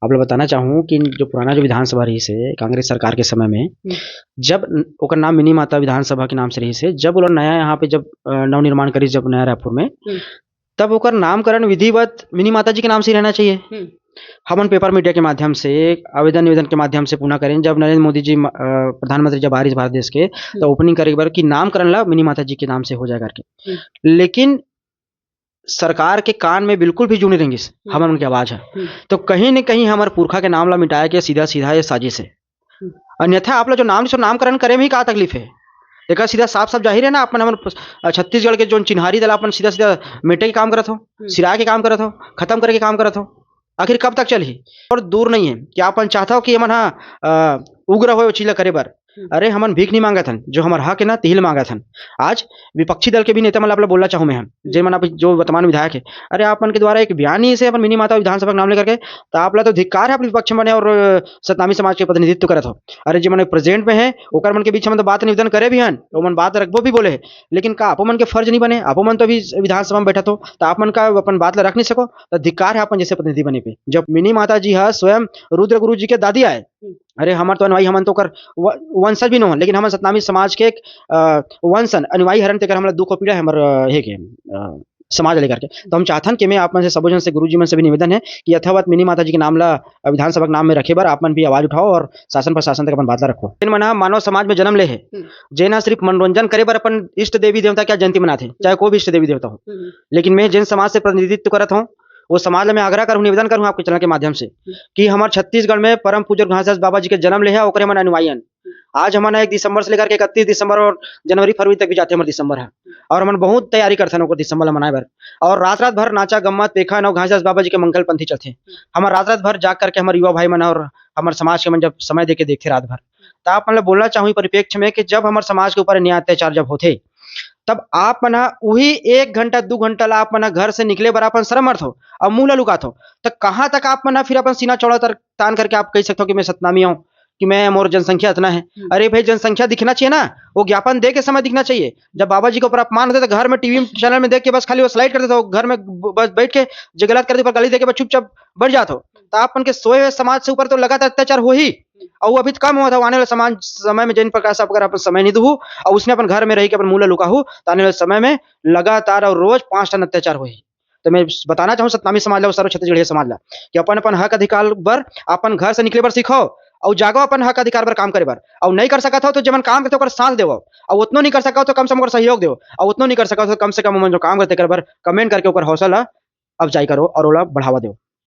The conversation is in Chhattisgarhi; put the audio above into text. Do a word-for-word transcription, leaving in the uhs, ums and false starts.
आप लोग बताना चाहूँ कि जो पुराना जो विधानसभा रहिस हे कांग्रेस सरकार के समय में, हम्म। जब न-, ओकर नाम मिनी माता विधानसभा के नाम से रहिस हे, जब वो लोग नया यहाँ पे जब, अ, नवनिर्माण करिस जब नया रायपुर में, हम्म। तब ओकर नामकरण विधिवत मिनी माता जी के नाम से ही रहना चाहिए। हम्म। हमन paper media के माध्यम से, आवेदन निवेदन के माध्यम से पुनः करेन, जब नरेंद्र मोदी जी म-, अ, प्रधानमंत्री जब आ रहिस भारत देश के, हम्म। तो opening करे के बर कि नामकरण ला मिनी माता जी के नाम से हो जाए करके। हम्म। लेकिन सरकार के कान में बिल्कुल भी जू नइ रेंगिस, हम्म। हमन के आवाज ह। हम्म। तो कहीं न कहीं हमर पुरखा के नाम ला मिटाए के सीधा-सीधा ये साजिश हे। हम्म। अन्यथा आप लोग जो नाम से नामकरण करे में ही का तकलीफ हे? एकर सीधा साफ-साफ जाहिर हे ना, अपन हमर, अ, छत्तीसगढ़ के जोन चिन्हारी दला अपन सीधा-सीधा मेटे के काम करत हो, हम्म। सिराए के काम करत हो, खत्म करे के काम करत हो। आखिर कब तक चलही? और दूर नहीं है कि आप मन चाहत हो कि हमन ह, अ, उग्र होए ओ चीज ला करे बर। हम्म। अरे, हमन भीख नहीं मांगत हन, जो हमर हक है ना, तिही ल मांगत हन। आज विपक्षी दल के भी नेता मन ला आप ला बोलना चाहूँ मैं ह, हम्म। जे मन आप जो वर्तमान विधायक है, अरे, आप मन के द्वारा एक बयान नहीं से अपन मिनी माता विधानसभा के नाम लेकर के, तो आप ला तो धिक्कार है, आप विपक्ष में बने और, अ, सतनामी समाज के प्रतिनिधित्व करत हो। अरे, जे मन present में है, ओकर मन के बीच हमन तो बात निवेदन करे भी हन, ओमन बात रखबो भी बोले है, लेकिन का आपो मन के फर्ज नहीं बने? आपो मन तो अभी विधानसभा में बैठत हो, तो आप मन का अपन बात ला रख नहीं सको? तो धिक्कार है आप मन जैसे प्रतिनिधि बने पे। जब मिनी माता जी ह स्वयं रुद्र गुरु जी के दादी आए, हम्म। अरे, हमर तो अनुयायी, हमन तो ओकर व-, वंशज भी नोहन, लेकिन हमन सतनामी समाज के एक, अ, वंश हन, अनुयायी हरन, तेकर हमला दुख और पीड़ा है हमर, अ, हे के, अ, समाज लेकर के। तो हम चाहथन कि मैं आप मन से, सबो जन से, गुरु जी मन से भी निवेदन है कि यथावत मिनी माता जी के नाम ला विधानसभा के नाम में रखे बर आप मन भी आवाज उठाओ और शासन प्रशासन तक अपन बात ला रखो। जेन मन ह मानव समाज में जन्म ले हे, हम्म। जेन ह सिर्फ मनोरंजन करे बर अपन इष्ट देवी देवता के जयंती मनाथे, चाहे कोई भी इष्ट देवी देवता हो, हम्म। लेकिन मैं जेन समाज से प्रतिनिधित्व करत हूँ, वो समाज ला मैं आग्रह करूँ, निवेदन करूँ आपके channel के माध्यम से हम्म। कि हमर छत्तीसगढ़ में परम पूज्य घासीदास बाबा जी के जन्म ले हे, ओकरे हमन अनुयायी हन। आज हमन एक दिसंबर से लेकर के इकतीस दिसंबर और जनवरी फरवरी तक भी जाथे हमर दिसंबर ह, और हमन बहुत तैयारी करथन ओकर दिसंबर ला मनाए बर। और रात रात भर नाचा गम्मत पेखा नौ घासीदास बाबा जी के मंगल पंथी चलथे। हमन रात रात भर जाग करके हमर युवा भाई मन और हमर समाज के मन जब समय देके देखथे रात भर, त आप मन ला बोलना चाहूँ परिप्रेक्ष्य में कि जब हमर समाज के ऊपर अन्याय अत्याचार जब होथे, तब आप मन ह उही एक घंटा, दू घंटा ला आप मन ह घर से निकले बर अपन शर्म मरथो और मुंह ला लुकाथो, त कहाँ तक आप मन ह फिर अपन सीना चौड़ा तर-, तान करके आप कह सकथो कि मैं सतनामी हूँ, कि मैं, मोर जनसंख्या इतना है? हम्म। अरे भाई, जनसंख्या दिखना चाहिए ना, वो ज्ञापन दे के समय दिखना चाहिए। जब बाबा जी के ऊपर अपमान होता है, तो घर में टीवी चैनल में देख के बस खाली वो slide कर देता हो, घर में ब-, बस बैठ के जो गलत कर दे, पर गाली दे के बस चुपचाप बैठ जाता हो। तो आप मन के सोए हुए समाज से ऊपर तो लगातार अत्याचार हो ही, और वो अभी तो कम हुआ था, आने वाले समाज, समय में जैन प्रकाश साहब अगर अपन समय नहीं दू और उसने अपन घर में रह के अपन मुंह ला लुकाहू, तो आने वाले समय में लगातार और रोज पांच टन अत्याचार होही। तो मैं बताना चाहूँ सतनामी समाज ला और सर्व छत्तीसगढ़िया समाज ला कि अपन अपन हक अधिकार बर अपन घर से निकले बर सीखो और जागो अपन हक अधिकार बर काम करे बर। और नहीं कर सकत हो तो जेमन काम करते ओकर साथ देवो, और उतनो नहीं कर सकत हो तो कम से कम ओकर सहयोग देवो, और उतनो नहीं कर सकत हो तो कम से कम ओमन जो काम करते तेकर बर comment करके ओकर हौसला अफजाई करो और ओला बढ़ावा देवो।